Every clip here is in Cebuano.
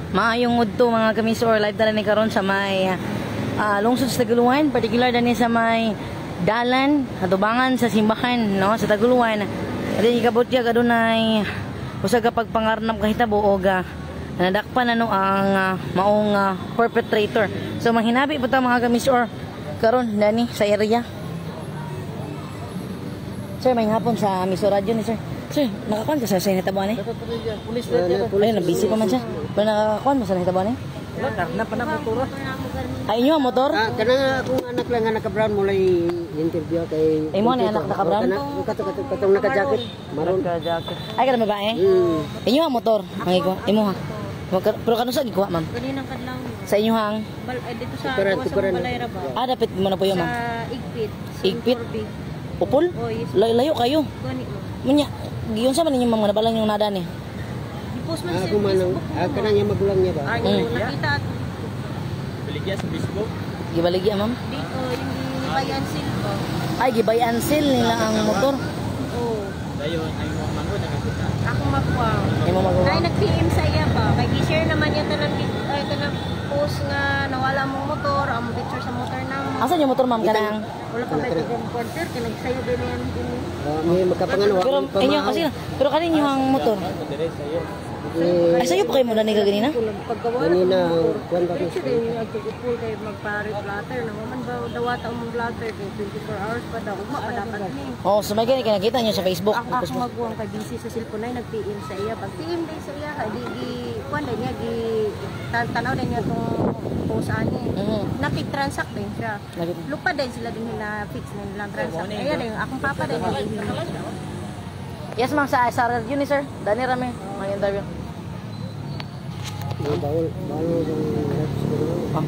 Maayong udto, mga kamisor, live tala ni karon sa may lungsod sa Taguluan, particular dani sa may dalan, atubangan sa simbahan, no, sa Taguluan. Adi gikabutyag adunay usa ka pagpangarnam kahitabo og nadakpan ano ang maong perpetrator. So manghinabi po ta, mga kamisor, karon dani sa area. Sir, may hapon, sa Miso Radio ni sir. Sir, nakakuan ka sa nahitabuan eh? Ayun, na-busy pa man siya. Pero nakakuan mo sa nahitabuan eh? Ay, inyo ang motor? Ah, kanang akong anak lang nga naka-brown mo lang interview kay Ay, mo ni anak naka-brown? Kana kato kato katong naka-jacket. Maroon. Naka-jacket. Ay, kada babae? Hmm. Inyo ang motor? Ang iko? Imo ha? Pero kano sa gikuha, ma'am? Kaninang kadlaw. Sa inyo hang? Bal eh, dito sa Tukuran, gawas tukuran. sa Balayra ba? Ah, dapat mo na po yun, Sa ma'am. Igpit. Sa Igpit? Corby. Upol? Oh, yes. Layo, layo kayo. Gani mo. Munya, giyon sa man ninyo, ma'am, nabalang yung nada ni. I-post man Ah, sa ako man ang Facebook. kanang yung magulang niya ba? Ay, nakita at Gibaligya, ma'am. dito yung bayan silva. Ay, gibayan seal nila ang motor. Oh. Ako makuha. Imo magawa. Nay nag-PM sa iya ba? Kay gi-share naman niya tanang ay tanang post nga nawala mong motor, ang picture sa motor na mo. Asan yung motor, ma'am? Kanang? Wala pa kay comforter kay nagsayo din yan din. Ah, may makapangano Pero inyo kasi, pero kanin yung ang motor. Eh, Ay, sa'yo pa kayo muna ni kaganina? Paggawa kanina kuan ba Picture din yung agtugupol kay magpare blatter na man ba dawata ang blatter kay 24 hours pa daw ugma pa dapat ni. Oh, so may gani ka nakita niyo sa Facebook. Ako ako maguwang kay busy sa cellphone ay nag-PM sa iya. Pag PM din sa iya kay di gi kuan din niya gi tanaw din niya tong post ani. Nakig-transact din siya. Nakita. Lupa din sila din na fix na nilang transact. Ayan din akong papa din niya. Yes, ma'am, sa radio ni sir. Dani rame, mga interview. Bawol bawol yung live siguro. Oh.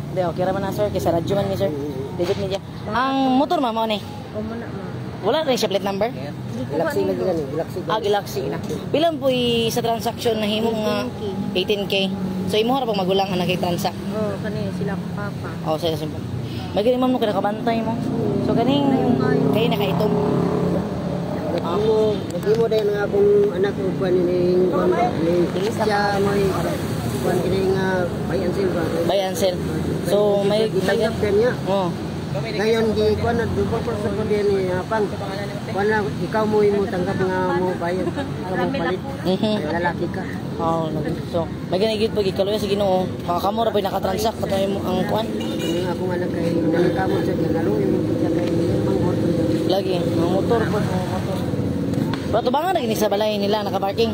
Hindi, okay ra man na, sir. Kay sa radyo man ni sir. Legit media. Ang motor, ma'am, ano eh? O mo na, ma'am. Wala rin siya plate number? Galaxy lagi gani, Galaxy. Ah, Galaxy na. Bilang po sa transaction na himo nga 18K. So imo ra pag magulang ang nakitransact. Oh, kani sila akong papa. Oh, sa simple. May gani, ma'am, no kinakabantay mo. So kaning kay nakaitom. Nagimo, nagimo din ang akong anak og kuan ni kuan ba ni siya may kuan kini nga buy and sell ba. Buy and sell. So may gitanggap din niya. Oh. Ngayon gi kuan na dupa pa sa kuan ni hapang. Kuan na ikaw mo imo tanggap nga mo bayad, ikaw mo palit. Kay lalaki ka. Oh, so may gani gyud pag ikaluya sa Ginoo. Kamo ra po'y nakatransact patay mo ang kuan. Kani akong anak kay nangkamot sa ginalo imo siya kay manghot. Lagi ang motor po, ang motor. Pero tubangan na gini sa balay nila nakaparking.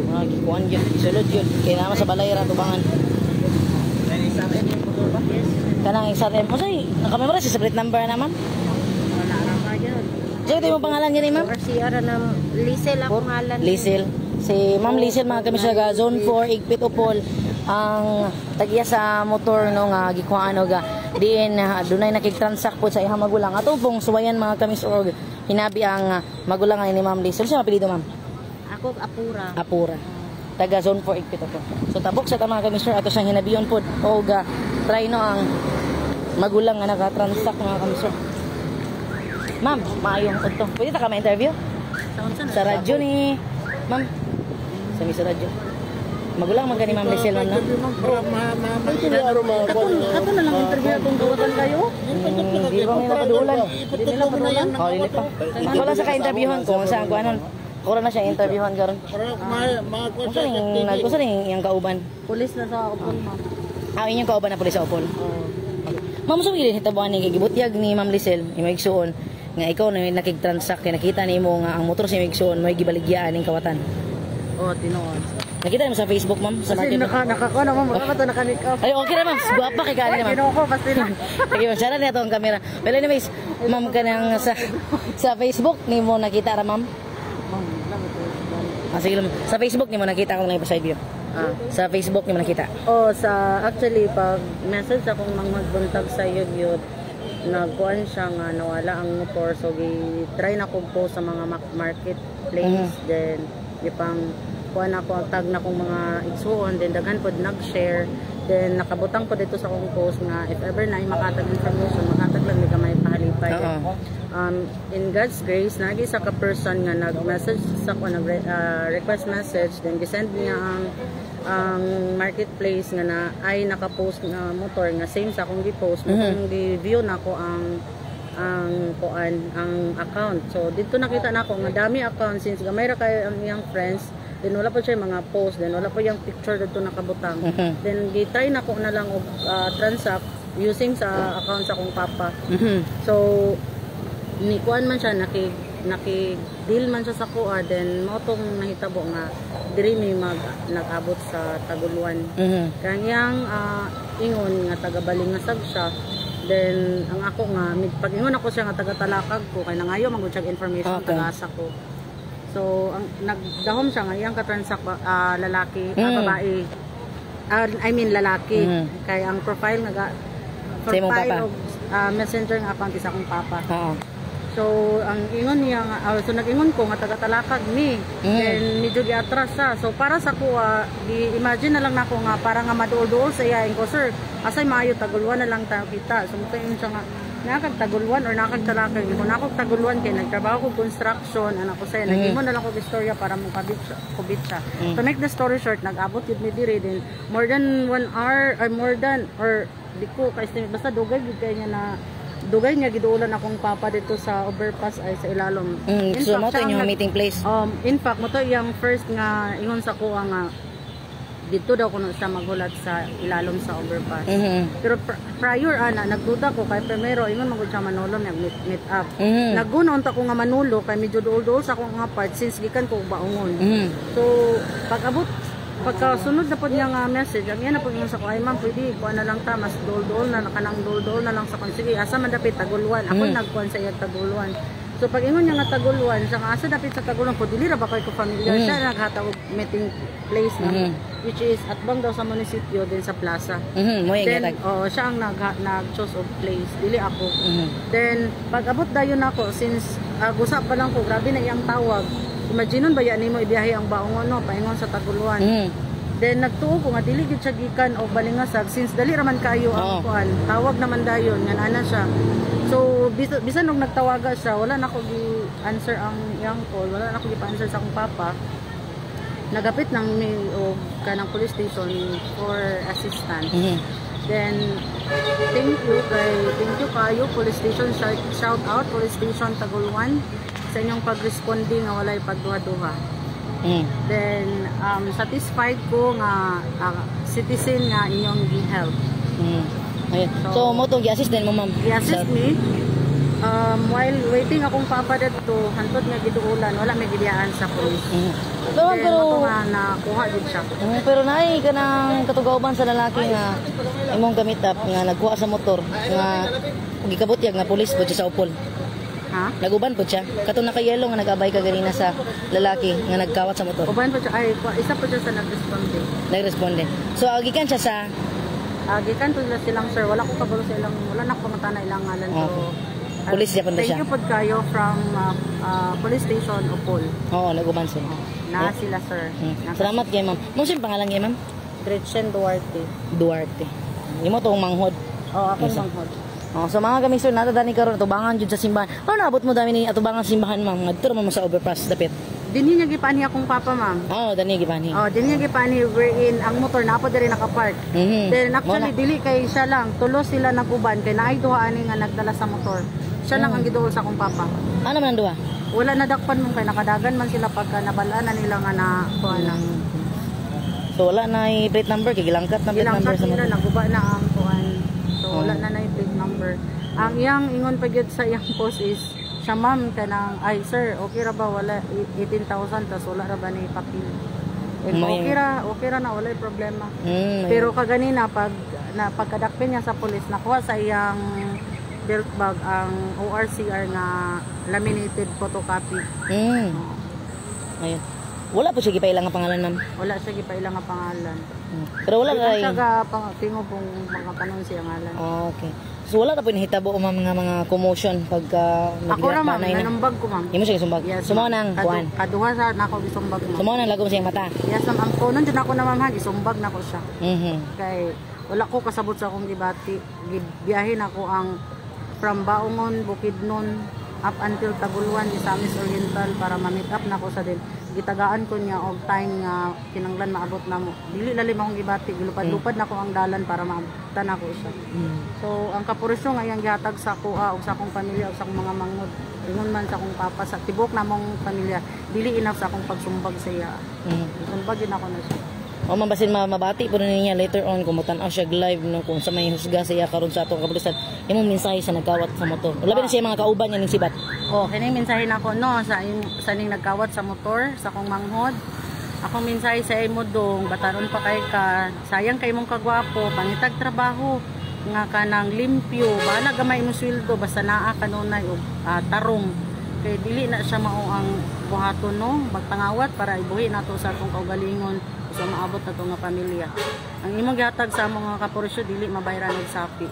Mga gikuan yun, sulod yun. Kaya naman sa balay ra tubangan. Kanang XRM. O say, nakamemorize sa plate number na, ma'am. Wala ra ka yun. Sige, ito yung pangalan niya ni ma'am? RCR na Lisel ang pangalan. Liesel. Si Ma'am Liesel, mga kami sa Zone 4, Igpit Upol, ang tagiya sa motor no nga gikuhaan og diin dunay nakig-transact po sa iyang magulang. Ato pong suwayan, mga kamis, og hinabi ang magulang ni Ma'am Liesel. Siya mapilido, ma'am? Ako Apura. Apura. Taga Zone 4 Igpit Upol. So tabok sa ta, mga kami, sir, ato siyang hinabiyon pod og try no ang magulang nga nakatransact, mga kami, sir. Ma'am, maayong udto. Pwede ta ka ma-interview? Sa unsa na? Sa radyo ni ma'am. Sa mi sa radyo. Magulang man gani Ma'am Lisel, ma'am, no? Kato na lang interview akong gawatan kayo. Di ba may napadulan? Di nila padulan. Oh, dili pa. Wala sa ka-interviewhan ko kung saan ko anon. Ako na siya interviewhan karon. Unsa ning nag-usa ning iyang kauban? Pulis na sa ako ma'am. Ah, inyong kauban na pulis sa Upol. Ma'am, sa gilid hitabuan ni gibutyag ni Ma'am Lisel, imo igsuon nga ikaw na nakig-transact kay nakita nimo nga ang motor sa imo igsuon mo gibaligyaan ning kawatan. Oh, tinuod. Nakita nimo sa Facebook, ma'am, sa Kasi market. naka naka ma'am, baka to naka-make up. Ay, okay ra, ma'am. Guwapa kay kani, ma'am. Ginoo ko basta na. Sige, ma'am, sana niya ang camera. Well, anyways, ma'am, kanang sa Facebook nimo nakita ra, ma'am? Ah, sige lang. Sa Facebook nimo nakita, ako lang ipa-side view. Ah. Sa Facebook nimo nakita. Oh, sa actually pag message akong mga magbuntag sa yun yun, nagkuan siya nga nawala ang motor, so gi try na ko post sa mga marketplace, then di pang kuan ako ang tag na kong mga igsuon, then daghan pod nag-share, then nakabutang ko dito sa akong post nga if ever na makatag information, makatag lang mi gamay pahalipay. provided. In God's grace, naa isa ka person nga nag-message sa ko, nag request message, then gisend niya ang marketplace nga na ay naka-post nga motor nga same sa akong gi-post mo, mm gi-view nako ang kuan, ang account. So dito nakita nako nga dami account since gamay ra kayo ang iyang friends, then wala pa siya mga post, then wala pa yung picture dito nakabutang. Then gi-try nako na lang og transact using sa account sa akong papa. So ni kuan man siya, naki deal man siya sa kuha, then mao tong nahitabo nga diri mi mag nag-abot sa Taguluan. Kanyang ingon nga taga Balingasag siya. Then ang ako nga pag-ingon ako siya nga taga Talakag ko kay nangayo man gud siya information taga-asa ko. So ang nagdahom siya nga iyang ka-transact lalaki, babae. I mean lalaki kay ang profile nga Sa imong profile papa? Og messenger nga account is akong papa. So, ang ingon niya nga, so nag-ingon ko nga taga Talakag mi. Then medyo giatras sa. So para sa kuha, gi-imagine na lang nako nga para nga maduol-duol sa iya ko, "Sir, asay maayo, Taguluan na lang tayo kita." So mutuingon siya nga nakag Taguluan or nakag Talakag ko, nakag Taguluan kay nagtrabaho ko construction anak ko sa nag-imo na lang ko istorya para mo kabit siya, kubit siya. To make the story short, nag-abot yun mi diri din more than one hour or more than or di ko ka-estimate, basta dugay gid kay niya na dugay niya giduulan akong papa dito sa overpass ay sa ilalom. In So fact, mo to siya ang inyong meeting place. In fact, mo to iyang first nga ingon sa kuha nga dito daw kuno siya maghulat sa ilalom sa overpass. Pero prior ana nagduda ko kay primero ingon man gud siya Manolo nag meet up. Naguna unta ko nga Manolo kay medyo duol-duol sa akong nga part since gikan ko Baungon. So pag abot, pagkasunod na po niya nga message, ang iya na po ingon sa ko, "Ay ma'am, pwede kuan na lang ta, mas duol-duol na kanang duol-duol na lang sa kon." "Sige, asa man dapit Taguluan?" Ako nagkuan sa iya Taguluan. So pag ingon niya nga Taguluan, siya nga asa dapit sa Taguluan ko, dili ra ba kay ko familiar. Siya naghatag og meeting place na which is atbang daw sa munisipyo din sa plaza. Mo yung Then gatag. Oh, siya ang nag choose of place, dili ako. Then pag abot dayon ako, since gusa pa lang ko, grabe na iyang tawag. Imagine ba yan nimo ibiyahe ang Baungon, no, paingon sa Taguluan. Then nagtuo ko nga dili gyud siya gikan og Balingasag since dali ra man kayo ang kuan. Tawag naman dayon nga ana siya. So bisan og nagtawaga siya, wala na ko gi-answer ang iyang call, wala na ko gi-answer sa akong papa. Nagapit nang mi og kanang police station for assistance. Then thank you kayo police station, shout out police station Taguluan sa inyong pag-responde nga walay pagduha-duha. Then satisfied ko nga citizen nga inyong gi-help. Ayun. So, mo to gi-assist din mo, ma'am? I-assist me while waiting akong papa didto hantod nga giduulan, wala may gibiyaan sa police. Pero ma'am, Then pero mo nga nakuha gid siya. Pero naay kanang katugawan sa lalaki nga imong gamit up nga nagkuha sa motor nga gikabutyag nga pulis po siya sa Opol. Ha? Naguban po siya. Katong naka-yellow nga nag-abay ka ganina sa lalaki nga nagkawat sa motor. Uban po siya ay isa po siya sa nag-responde. Nag-responde. So agikan siya sa Gikan po sila silang sir, wala ko kabalo sa ilang, wala na ko pangutana ilang ngalan. So, Police siya po thank siya. You pod kayo from police station Opol. Oo, naguban sila. Na sila, sir. Salamat kay ma'am. Mo siyang pangalan kay ma'am? Gretchen Duarte. Duarte. Imo tong manghod. Oh, akong Yes, sir. manghod. Oh, so mga kami sir, natadani karon atubangan jud sa simbahan. Paano naabot mo dami ni atubangan sa simbahan, ma'am? Ngadto ra man mo sa overpass dapit. Dinhi niya gipaanhi akong papa, ma'am. Oh, dani gipanhi. Oh, dinhi niya gipaanhi wherein ang motor na po diri nakapark. Then actually Mo na. dili kay siya lang, tulo sila naguban kay naay duha ani nga nagdala sa motor. Siya lang ang giduol sa akong papa. Ano man ang duha? Wala na dakpan mo kay nakadagan man sila pagka nabalaan na nila nga na kuan na. So wala na plate number kay gilangkat na plate number Gilangkat sa nila, motor. naguba na ang kuan. So wala na na yung plate number. Ang iyang ingon pa gyud sa iyang post is siya, "Ma'am, kanang, ay sir, okay ra ba wala 18,000 tas wala ra ba ni papel?" Eh, okay ra na, wala problema. Pero kaganina pag na pagkadakpin niya sa pulis, nakuha sa iyang belt bag ang ORCR nga laminated photocopy. Ayun. Wala po siya gipailang nga pangalan, ma'am? Wala siya gipailang nga pangalan. Pero wala Di ra siya ga pang tingog kung mga kanon siya ngalan. Ah, okay. So wala ra po nahitabo ma'am nga mga commotion pagka Ako ra, ma'am, na. Nanumbag ko, ma'am. Imo siya gisumbag? Yes, So mao ma'am. nang kuan. Kaduha sa nako gisumbag, ma'am. So mao nang lagom sa iyang mata. Yes, ma'am. Ang kunon dyan ako na, ma'am, ha, gisumbag na ko siya. Kay wala ko kasabot sa akong gibati. Gibiyahe na ko ang From Baungon, Bukidnon, up until Taguluan, Misamis Oriental para ma-meet up nako sa din. Gitagaan ko niya og time nga kinanglan maabot namo. Dili lalim akong gibati, gilupad-lupad nako ang dalan para maabutan nako siya. So ang kapurisyo nga iyang gihatag sa akoa ug sa akong pamilya ug sa akong mga manghod, ingon man sa akong papa, sa tibok namong pamilya, dili enough sa akong pagsumbag sa iya. Sumbag yun ako na siya. O man, basin mabati po niya later on kung matan-aw siya live, no, kung sa may husga sa iya karon sa atong kapulisan, imong mensahe sa nagkawat sa motor. Labi na siya mga kauban niya ning sibat. Oh, kini mensahe nako, no, sa ning nagkawat sa motor sa akong manghod. Akong mensahe sa imo dong, bataron pa kay ka, sayang kay imong kagwapo, pangitag trabaho nga kanang limpyo, bahala gamay imong sweldo basta naa kanunay og tarong. Kay dili na siya mao ang buhaton, no, magpangawat para ibuhi nato sa atong kaugalingon sa maabot nato nga pamilya. Ang imong gihatag sa among mga kaporsyo dili mabayran og sapi.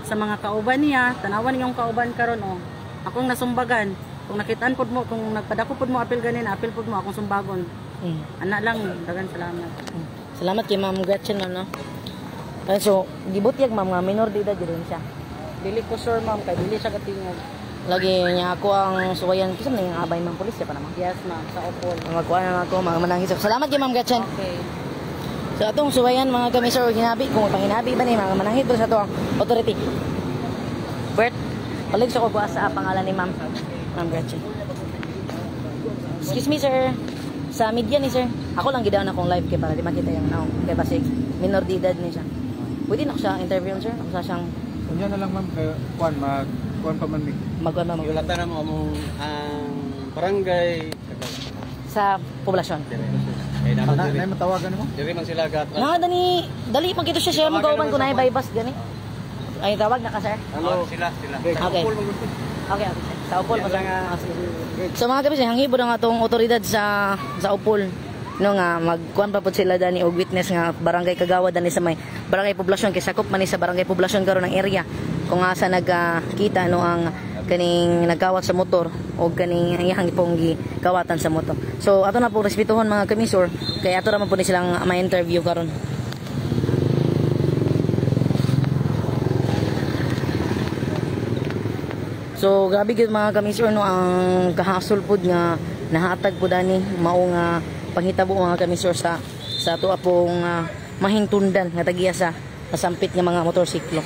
Sa mga kauban niya, tanawan niyong kauban karon oh. Akong nasumbagan. Kung nakitaan pod mo, kung nagpadako pod mo apil ganin, apil pod mo akong sumbagon. Ana lang, dagan salamat. Salamat kay Ma'am Gretchen, ma'am, no. Ay, so gibutyag, ma'am, nga minor de edad rin siya? Dili ko sure, ma'am, kay dili siya katingog. Lagi niya ako ang suwayan kasi nang abay mang pulis siya pa naman. Yes, ma'am, sa Opol. Magkuha na ako mga manangis. Salamat kay Ma'am Gretchen. Okay. So atong suwayan mga kami sir hinabi kung panginabi ba ni mga manangit sa ato ang authority. Bert, palig sa ko buas sa pangalan ni Ma'am. Ma'am Gretchen. Excuse me, sir. Sa media ni sir. Ako lang gidaon akong live kay para di makita yung naong kay basig minor de edad ni siya. Pwede na ko siya interview, sir. Ako sa siyang Unya na lang, ma'am, kay kuan mag kuan pa man mi. Mag ano mag Yulata na mo among ang barangay sa poblasyon. Kay naman Na, diri. na matawagan mo? Diri man sila gat. Na dani dali man kito siya siya mo kauban ko na bypass gani. Ay, tawag na ka, sir. Hello. Sila sila. Okay. Okay, sir. Sa Upol pa, sir. Ah, sige. So mga kabis, hanghibo na nga atong otoridad sa Upol, no, nga magkuan pa pud sila dani og witness nga barangay kagawad dani sa may barangay poblasyon kay sakop man ni sa barangay poblasyon karon ang area kung asa nagkita, no, ang kaning nagkawat sa motor o kaning iyang ipong gikawatan sa motor. So ato na po respetuhon mga kamisor kay ato ra man po ni silang ma-interview karon. So grabe gyud mga kamisor, no, ang kahasol pud nga nahatag pud ani mao nga panghitabo mga kamisor sa ato apong mahingtundan nga tagiya sa nasampit nga mga motorsiklo.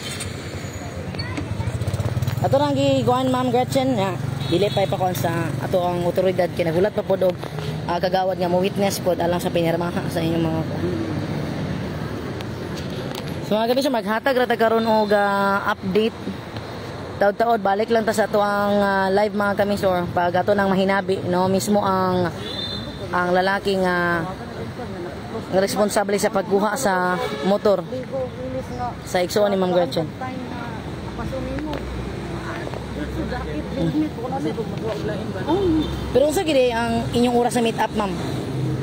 Ato rang giguan, Ma'am Gretchen, nga dili pa ipakuan sa ato ang otoridad kay nagulat pa pod og kagawad nga mo witness pod alang sa pinirmaha sa inyong mga kuan. So mga kamisor, maghatag ra ta karon og update. Taod-taod balik lang ta sa ato ang live mga kamisor pag ato nang mahinabi, no, mismo ang lalaki nga ang responsable sa pagkuha sa motor sa igsuon ni Ma'am Gretchen. Time na pasumi mo. Jacket, helmet, wala na. Oh, Pero unsa gid ang inyong oras sa meet up, ma'am?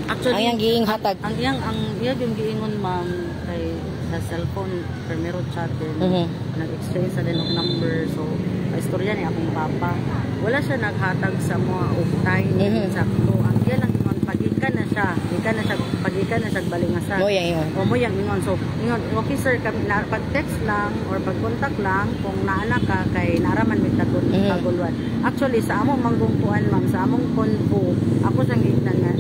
Actually, Ang iyang giing hatag. Ang iyang yung giingon, ma'am, kay sa cellphone primero chat din. Nag-exchange sa din og number, so istorya ni akong papa. Wala siya naghatag sa mga og time sakto. Ang iya lang ingon pagikan na siya, gikan na siya pagikan na siya balingasan. Mo yang ingon. O mo yang ingon. So, ingon, "Okay sir, kami na, pag text lang or pag contact lang kung naana ka kay naraman mi tagul taguluan." Actually, sa among manggungkuan, ma'am, sa among convo, ako sang giignan nga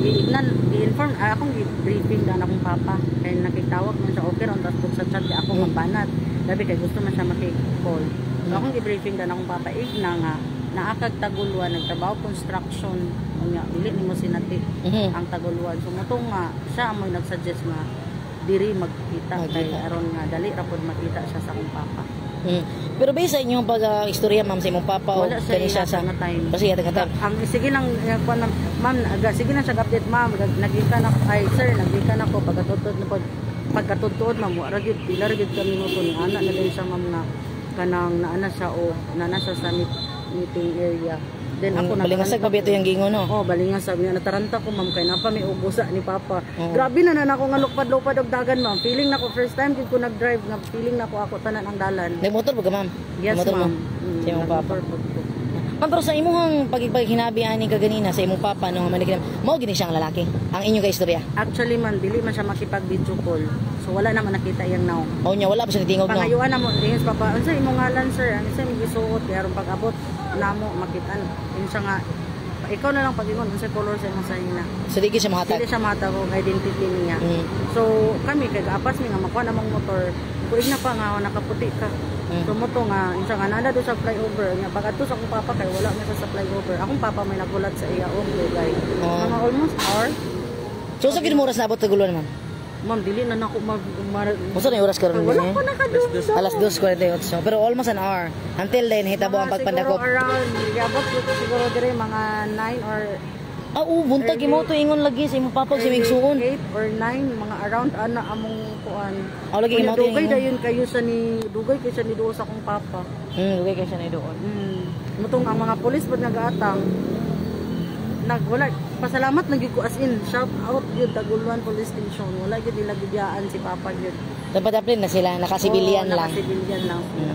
giignan gi-inform akong gi-briefing dan akong papa kay nakitawag man siya, okay ron, tapos sa chat kay ako mabanat. Labi kay gusto man siya maki-call. So akong gi-briefing dan akong papa igna nga naakag Taguluan, nagtrabaho construction, unya dili nimo sinati ang Taguluan. So motong nga siya ang may nagsuggest nga diri magkita kay Magkita. aron nga dali ra pod makita siya sa akong papa. Pero based sa inyong pag istorya, ma'am, sa imong papa o Wala siya kani siya sa nga time. Kasi yata ka Ang sige lang kuan lang, ma'am, sige lang siya update, ma'am, nagika na ay sir, nagika na ko pagkatudtod na pod pagkatudtod, ma'am, wa ra gyud pila ra gyud kami minuto ni ana na din siya, ma'am, na kanang naana siya o naana siya sa meeting area. Then ako Balingasag pa bito yung gingon, no. Oh, balingan sabi niya, nataranta ko, ma'am, kay napa may ubusa ni papa. Oo. Grabe na na ako nga lupad-lupad og dagan, ma'am. Feeling nako first time gid ko nag-drive nga feeling nako ako tanan ang dalan. Nagmotor ba ka, ma'am? Yes, Nagmotor mo? ma'am. Sa imong papa. Nagmotor po ko. Ma'am, pero sa imuhang paghipaghinabi ani kaganina sa imong papa no nga manikinam, mao gini siya ang lalaki. Ang inyo kay istorya. Actually man, dili man siya makipag video call. So wala naman nakita iyang naong. Mao niya wala pa siya nitingog, no. Pangayuan na mo, tingin sa papa, unsa imong ngalan, sir? Ano sa imong gisuot? Kaya aron pag-abot namo makitaan. Ingon siya nga, ikaw na lang pag-ingon unsa color sa imong sahina. So di gyud siya mohatag. Dili siya matag og identity niya. So kami kay gaapas mi nga makuha namong motor. Kuig na pa nga nakaputi ka. So mo to nga insa nga nana do sa flyover nga pag adto sa akong papa kay wala man siya sa flyover. Akong papa may nagulat sa iya og dugay. Mga almost hour. So sa gid mo oras naabot Taguluan, ma'am? Ma'am, dili na nako mag Unsa na yung oras karon Wala niya? ko nakadumdum. Alas 2:48. Pero almost an hour. Until then, hitabo ang Mga pagpandakop. Siguro around, giabot ko siguro dire mga 9 or Ah, oo, buntag imo to ingon lagi sa imong papa sa imong igsuon. 8 or 9, mga around ana among kuan. Ah, lagi imo to Dugay ingon. dayon kayo sa ni dugay kayo sa ni duo sa akong papa. Dugay kay siya na doon. Mutong ang mga pulis pud nagaatang. Nagwala pasalamat lang gyud ko, as in shout out gyud Taguluan Police Station. Wala gyud nila gibiyaan si papa gyud. Dapat daplin na sila, nakasibilyan Oo, lang. Nakasibilyan lang sila.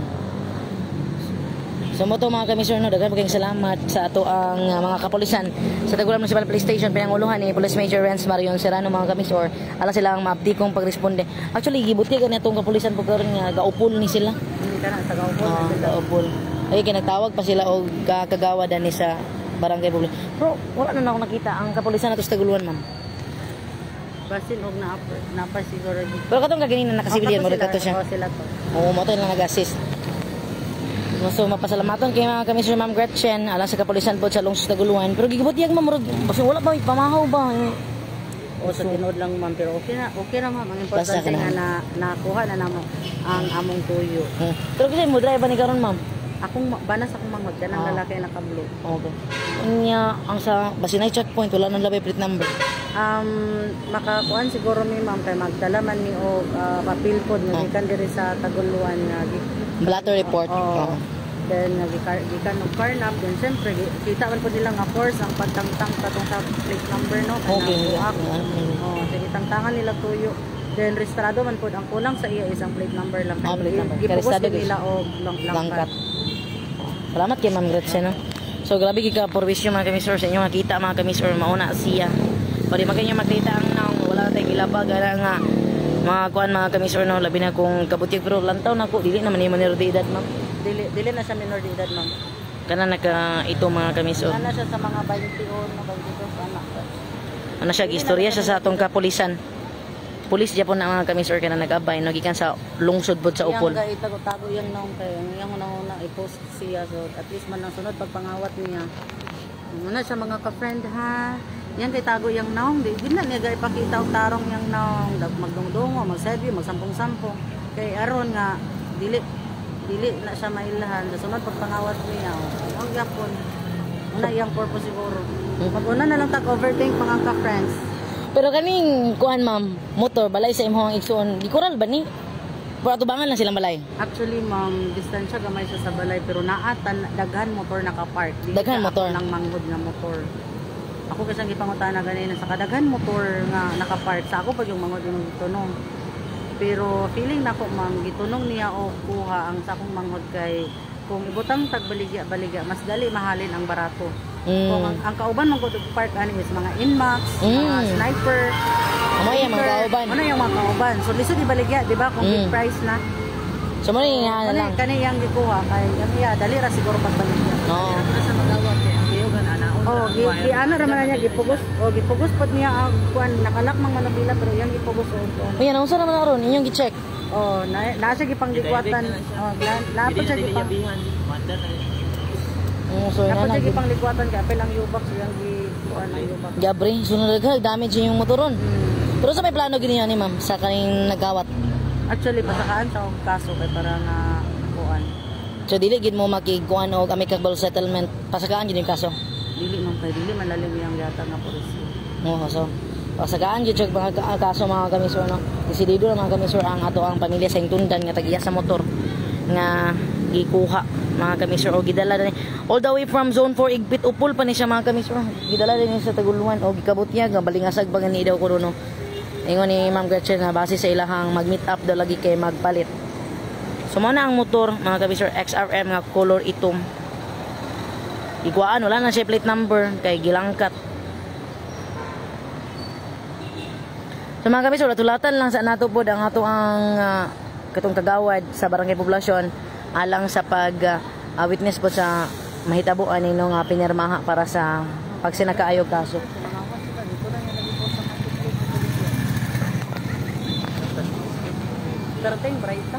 So mo to mga kamisyon, no, daghan kayong salamat sa ato ang mga kapulisan sa Taguluan Municipal Police Station, pinanguluhan ni Police Major Renz Marion Serrano, mga kamisor. Ala sila ang maabdikong pagresponde. Actually, gibuti gani atong kapulisan po karon nga gaupol ni sila. Kana sa gaupol. Ah, gaupol. Ay kinatawag pa sila og kagawa ni sa barangay public. Pero wala na ako nakita ang kapulisan nato sa Taguluan, ma'am. Basin og na napa siguro gyud. Pero katong kaganina nakasibilyan mo kato siya. Oh, sila to. Oo, mo to lang nag-assist. So mapasalamaton kay mga kami, Sir Ma'am Gretchen, alang sa kapulisan po sa Lungsod Taguluan. Pero gigibot yag ma'am, murag basta wala ba pamahaw ba? O sa tinuod lang, ma'am, pero okay na ma'am, ang Basta importante ka na. nga na nakuha na namo ang among tuyo. Pero kasi mo drive ni karon, ma'am. Akong banas akong manghod kanang lalaki naka-blue. Okay. Unya ang sa basin ay checkpoint wala nang labay plate number. Makakuan siguro mi, ma'am, kay magdala man mi og papel pod nga gikan diri sa Taguluan nga Blatter report. Oo. Oo. Then nga gikan og carnap, then syempre kita man pod nila nga force ang pagtangtang katong sa plate number, no, kay nakuha. Oh, sige, tangtangan nila tuyo. Then registrado man pod, ang kulang sa iya is ang plate number lang. Ah, plate number. Gipugos Registrado din nila og Langkat. langkat. Salamat kay Ma'am Gretchen. No? So grabe kay ka porwisyo mga kamisor sa inyo makita mga kamisor mauna siya. Pwede man kanyo makita ang naong wala na tayong ilabag ala nga mga kuan mga kamisor, no, labi na kung kabutyag, pero lantaw na ko dili naman ni manero de edad, ma'am. Dili dili na siya minor de edad, ma'am. Kana naka ito mga kamisor. Ana siya sa mga 21, 22 ana. Ano siya istorya siya sa atong kapulisan. Pulis Japon na mga kamisor kana nag-abay no gikan sa lungsod pod sa Upol. Yang itago-tago yang naong kay ang iyang una-una i-post siya, so at least man ang sunod pagpangawat niya. Ano siya mga ka-friend ha. Yan kay tago yang naong di gid na niya ga ipakita og tarong yang naong dag magdungdungo, magselfie, magsampung-sampung. Kay aron nga dili dili na siya mailhan sa sunod pagpangawat niya. Oh, ang yapon. Una iyang purpose siguro. Pag una na lang tag overthink mga ka-friends. Pero kaning kuan ma'am, motor balay sa imong igsuon, gikural ba ni? Pero atubangan lang silang balay. Actually, ma'am, distansya gamay siya sa balay pero naatan daghan motor nakapark. Dili Daghan sa motor? Ako lang manghod nga motor. Ako kasi ang gipangutana ganina sa kadaghan motor nga nakapark sa ako pag yung manghod yung gitunong. Pero feeling nako, ma'am, gitunong niya og kuha ang sa akong manghod kay kung ibutang tag baligya baligya mas dali mahalin ang barato. Kung ang kauban mong og park ani is mga Inmax, mga sniper, Amo yung mga Inter, kauban. Ano yung mga kauban? So lisod ibaligya, di ba? Kung big price na. So mo ni nga Kani lang. kani yang gikuha kay ang iya dali ra siguro pagbaligya. Oo. Oh, gi, gi ano ra man na niya gipugos. Oh, gipugos pod niya ang kuan nakalak mang manubila pero iyang gipugos og kuan. Uy, ano unsa naman aron inyong gi-check? Oh, na na siya gipanglikwatan. Oh, na pa siya gipang So na pa na siya gipanglikwatan kay apil ang U-box iyang gi kuan ang U-box. Gabre, sunod daghang damage yung motoron. Pero sa may plano gini ni ma'am sa kaning nagawat. Actually pasakaan sa og kaso kay para nga kuan. So dili gid mo makigkuan og amicable settlement. Pasakaan gid yung kaso. Dili man kay dili man lalim iyang yata nga pulisya. Oo, so pasakaan gid siya mga kaso mga kamisor, no. Desidido na mga kamisor ang ato ang pamilya sa Intundan nga tagiya sa motor nga gikuha mga kamisor o gidala din all the way from zone 4 Igpit Upol pa ni siya mga kamisor, gidala din sa Taguluan o gikabutyag nga balingasag ba ni daw kuno, no. Ingon ni Ma'am Gretchen na base sa ilahang mag-meet up daw lagi kay magpalit. So mao na ang motor mga kamisor, XRM nga color itom. Ikuan, wala na siya plate number kay gilangkat. So mga kami, so tulatan lang sa nato pod ang ato ang katong kagawad sa barangay poblasyon alang sa pag witness po sa mahitabo ani nga pinirmaha para sa pagsinakaayog kaso. Perteng, bright.